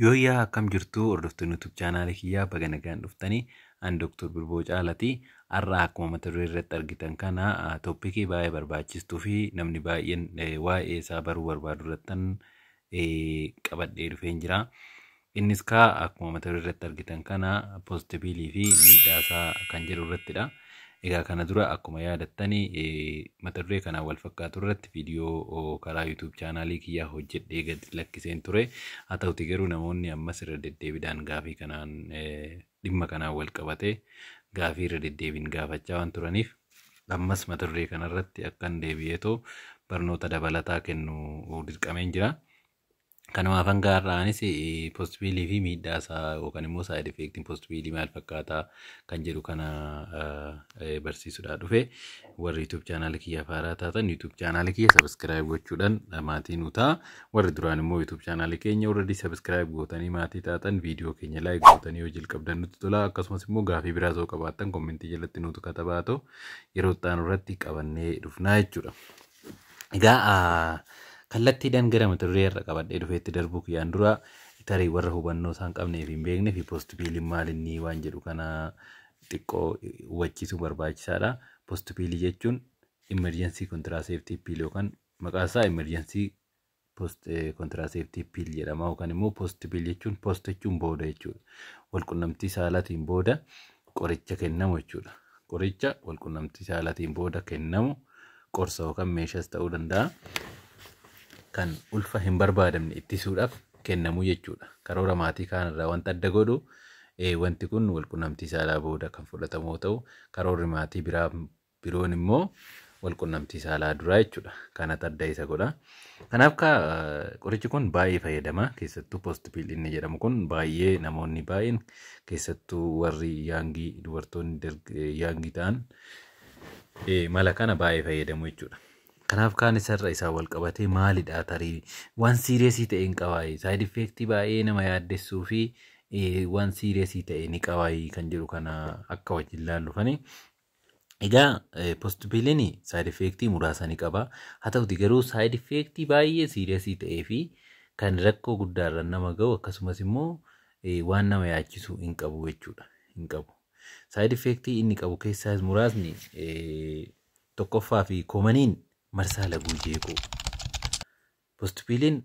Yooyyaa, akkam jirtu hordoftoonni YouTube chaanaalii kiyyaa? Baga nagaan dhuftanii. Ani Dr. Birboo Caalatii. Har'a akkuma mata duree irratti argitan kana topicii baay'ee barbaachistuu fi namni baay'een waa'ee isaa baruu barbaadu irrattan qabadhee dhufeen jira. Innis kaa akkuma mata duree irratti argitan kana postpillii fi miidhaa isaa kan jedhu irrattidha. Egaa kana dura akkuma yaadattanii mata duree kanaan wal fakkaatu irratti viidiyoo karaa YouTube chaanaalii kiyyaa hojjedhee gadi lakkiseen ture. Haa ta'uti garuu namoonni ammas irra deddeebiidhaan gaafii kanaan, dhimma kanaan wal qabatee gaafii irra deddeebiin gaafachaa waan turaniif, ammas mata duree kanarratti akkan deebi'eetoo barnoota dabalataa kennu dirqameen jira. Kanumaaf hanga har'aanis postpillii fi miidhaa isaa yookaan immoo side effectiin postpillii maal fakkaataa kan jedhu kana barsiisuudhaa dhufe. Warri YouTube chaanaalii kiyyaaf haaraa taatan YouTube chaanaalii kiyya subscribe gochuudhaan maatii nu ta'a. Warri duraan immoo YouTube chaanaalii keenya already subscribe gootanii maatii taatan, viidiyoo keenya like gootanii yoo jalqabdan nutti tola. Akkasumas immoo gaafii biraa yoo qabaattan commentii jalatti nutu katabaatoo yeroo itti aanu irratti qabannee dhufnaa jechuudha. Egaa kallattiidhaan gara mata duree irra qabadhee dhufeetti darbuu kiyyaan dura, tarii warra hubannoo isaan qabnee fi hin beekne fi postpilliin maal inni waan jedhu kana xiqqoo hubachiisuu barbaachisaadha. Postpillii jechuun emergency contraceptive pill yookaan maqaa isaa emergency post contraceptive pill jedhama, yookaan immoo postpill jechuun, post jechuun booda jechuudha. Walqunnamtii saalaatiin booda qoricha kennamu jechuudha. Qoricha walqunnamtii saalaatiin booda kennamu, qorsa yookaan meeshaas ta'uu danda'a. Kan ulfa hin barbaadamne ittisuudhaaf kennamu jechuudha. Karoora maatii kaanirraa wanta adda godhu wanti kun walqunnamtii saalaa booda kan fudhatamu yoo ta'u, karoorri maatii biraa biroon immoo walqunnamtii saalaa duraa jechuudha. Kanatu adda isa godha. Kanaaf qorichi kun baay'ee fayyadama. Keessattuu postpill inni jedhamu kun baay'ee namoonni baay'een, keessattuu warri youngii, dubartoonni youngii ta'an mala kana baay'ee fayyadamu jechuudha. Kanaaf kaan isarra isaan wal qabatee maalidha, tarii waan seriousii ta'e hin qabaayi, side effectii baay'ee nama yaaddessuu fi waan seriousii ta'e ni qabaayi kan jedhu kana akka wajjin laallufani. Egaa postpilliin side effectii muraasa ni qaba. Haa ta'uti garuu side effectii baay'ee seriousii ta'ee fi kan rakkoo guddaarra nama ga'u, akkasumas immoo waan nama yaachisu hin qabu jechuudha. Hin qabu. Side effectii inni qabu keessaas muraasni, tokkoffaa fi commoniin, marsaa laguu jeequu. Postpilliin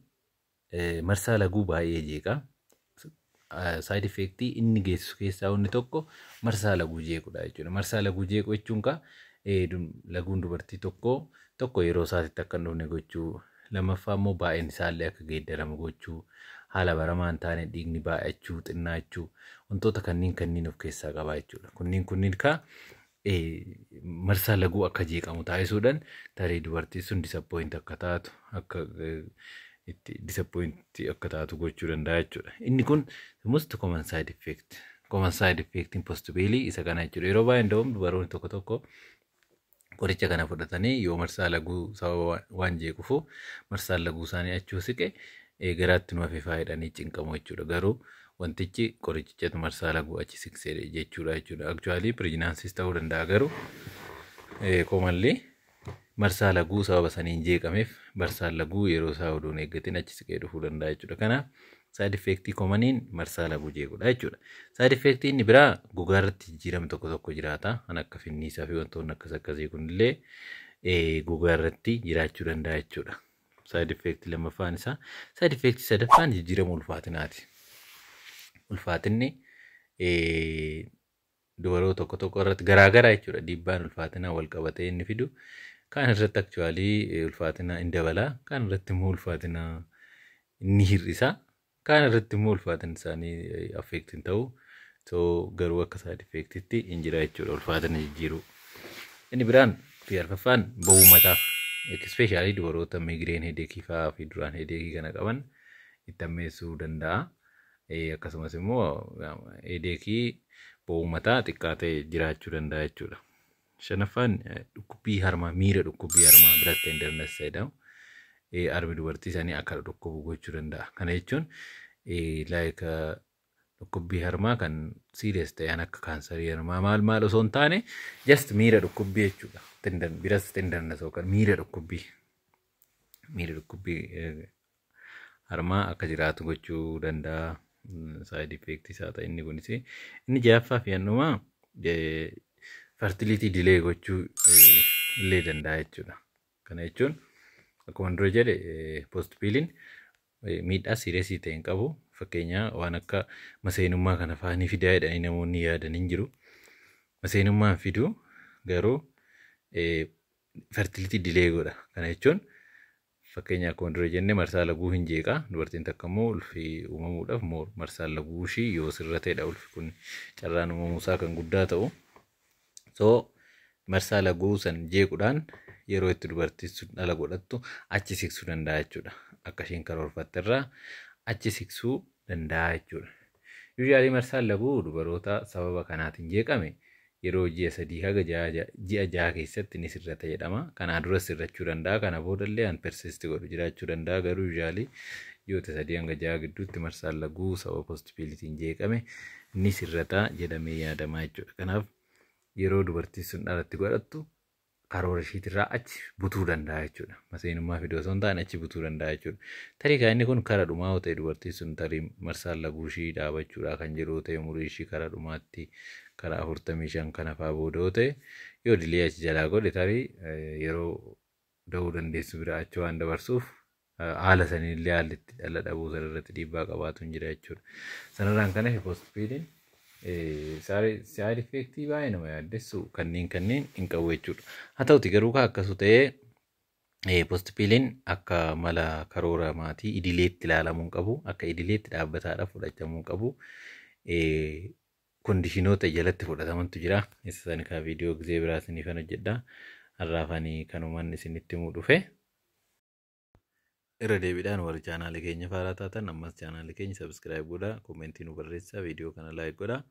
marsaa laguu baay'ee jeeqa. Side effectii inni geessisu keessaa inni tokko marsaa laguu jeequdha jechuudha. Marsaa laguu jeequ jechuun kaa laguun dubartii tokko tokko yeroo isaatitti akka hin dhufne gochuu, lammaffaa immoo baay'een isaallee akka geeddaramu gochuu, haala baramaa hin taane dhiigni baay'achuu, xinnaachuu, wantoota kanneen kanneen of keessaa qaba jechuudha. Kunniin kunniin kaa marsaa laguu akka jeeqamu taasisuudhaan tarii dubartiin sun disappoint akka taatu, akka itti disappoint akka taatu gochuu danda'a jechuudha. Inni kun most common side effect. Common side effectiin postpillii isa kana jechuudha. Yeroo baay'ee nda'uun dubaroonni tokko tokko qoricha kana fudhatanii yoo marsaa laguu sababa waan jeequfu marsaan laguu isaanii achuu siqe garaatti nu hafe faayidhanii cinqamu jechuudha. Garuu wantichi qorichichatu marsaa laguu achi siqsee jechuudha jechuudha. Actually pregnancyis ta'uu danda'a, garuu commonly marsaa laguu sababa saniin jeeqameef marsaan laguu yeroo isaa odoo hin eeggatin achi siqee dhufuu danda'a jechuudha. Kanaaf side effectii commoniin marsaa laguu jeequdha jechuudha. Side effectii inni biraa gogaa irratti jijjiirama tokko tokko jiraata. Kan akka finniisaa fi wantoonni akkas akkasii kunillee gogaa irratti jiraachuu danda'a jechuudha. Side effectii lammaffaan isaa. Side effectii sadaffaan jijjiirama ulfaatinaati. Ulfaatinni dubaroota tokko tokko irratti garaagara jechuudha. Dhiibbaan ulfaatinaa wal qabatee inni fidu. Kaan irratti actually ulfaatina hin dabala. Kaan irratti immoo ulfaatina ni hir'isa. Kaan irratti immoo ulfaatinni isaanii affect hin ta'u. So garuu akka side effectitti hin jira jechuudha ulfaatina jijjiiruu. Inni biraan fi arfaffaan bowwuu mataa. Especially dubaroota migraine headache fa'aa fi duraan headache kana qaban itti hammeessuu danda'a. Akkasumas immoo headache, bowwuu mataa xiqqaa ta'e jiraachuu danda'a jechuudha. Shanaffaan dhukkubbii harmaa, miira dhukkubbii harmaa, breast tenderness jedhamu. Harmi dubartii isaanii akka dhukkubu gochuu danda'a. Kana jechuun like dhukkubbii harmaa kan serious ta'an akka kaansarii harmaa maal maal osoo hin taane, just miira dhukkubbii jechuudha. Breast tenderness yookaan miira dhukkubbii. Miira dhukkubbii harmaa akka jiraatu gochuu danda'a. Side effect isaa ta'e inni kunis. Inni ja'affaa fi hannumaa fertility delay gochuu illee danda'a jechuudha. Kana jechuun akkuma dura jedhe post pilliin miidhaa serious ta'e hin qabu. Fakkeenya waan akka maseenummaa kana fa'aa ni fidaa jedhanii namoonni yaadan hin jiru. Maseenummaan fidu, garuu fertility delay godha. Kana jechuun fakkeenya akkuma dura jenne marsaa laguu hin jeeqa. Dubartiin takka immoo ulfi uumamuudhaaf marsaa laguu ishii yoo sirra ta'edha ulfi kun carraan uumamuusaa kan guddaa ta'u. So marsaa laguu san jeequudhaan yeroo itti dubartiin sun dhala godhattu achi siqsuu danda'a jechuudha. Akka isheen karoorfatte irraa achi siqsuu danda'a jechuudha. Usually marsaan laguu dubaroota sababa kanaatiin jeeqame yeroo ji'a 3 haga ji'a 6 keessatti ni sirrata jedhama. Kanaa dura sirrachuu danda'a. Kana boodallee an persist godhu jiraachuu danda'a. Garuu usually ji'oota 3 hanga 6 gidduutti marsaan laguu sababa post pillitiin jeeqame ni sirrata jedhamee yaadama jechuudha. Kanaaf yeroo dubartiin sun dhalatti godhattu karoora ishiitirraa achi butuu danda'a jechuudha. Maseenummaa fiduu osoo hin taane achi butuu danda'a jechuudha. Tarii kan inni kun kara dhumaa yoo ta'e, dubartiin sun tarii marsaan laguu ishii dhaabachuudha kan jedhu yoo ta'e, umurii ishii kara dhumaatti karaa 45 kana fa'aa booda yoo ta'e, yoo delay achi jalaa godhe, tarii yeroo da'uu dandeessu bira achi waan dabarsuuf haala saniillee haalli itti dhala dhabuu sana irratti dhiibbaa qabaatu hin jira jechuudha. Sanarraan kan hafe post pilliin side effect baay'ee nama yaaddessu kanneen hin qabu jechuudha. Haa ta'uti garuu akkasu ta'ee post pilliin akka mala karoora maatii idileetti ilaalamuu hin qabu. Akka idileetti dhaabbataadhaaf fudhatamuu hin qabu. Conditionoota jalatti fudhatamantu jira. Isa sana kaa viidiyoo gizee biraa isiniifan hojjedha. Har'aaf ani kanumaan isinitti himuu dhufe. Irra deebiidhaan warri chaanaalii keenya faaraa taatan ammas chaanaalii keenya subscribe godhaa, comment nu barreessaa, viidiyoo kana like godhaa.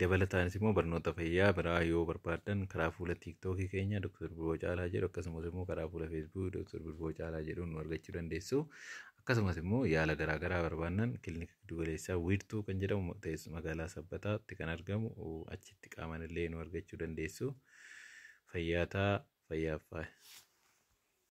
Dabalataanis immoo barnoota fayyaa biraa yoo barbaaddan karaa fuula TikTokii keenya Dr. Birboo Caalaa jedhu, akkasumas immoo karaa fuula Facebookii Dr. Birboo Caalaa jedhuun nu argachuu dandeessu. Akkasumas immoo yaala garaagaraa barbaannan kilinika giddugaleessaa Wiirtuu kan jedhamu teessuma magaalaa Sabbataatti kan argamu achitti qaaman illee nu argachuu dandeessu. Fayyaataa, fayyaaf faaya.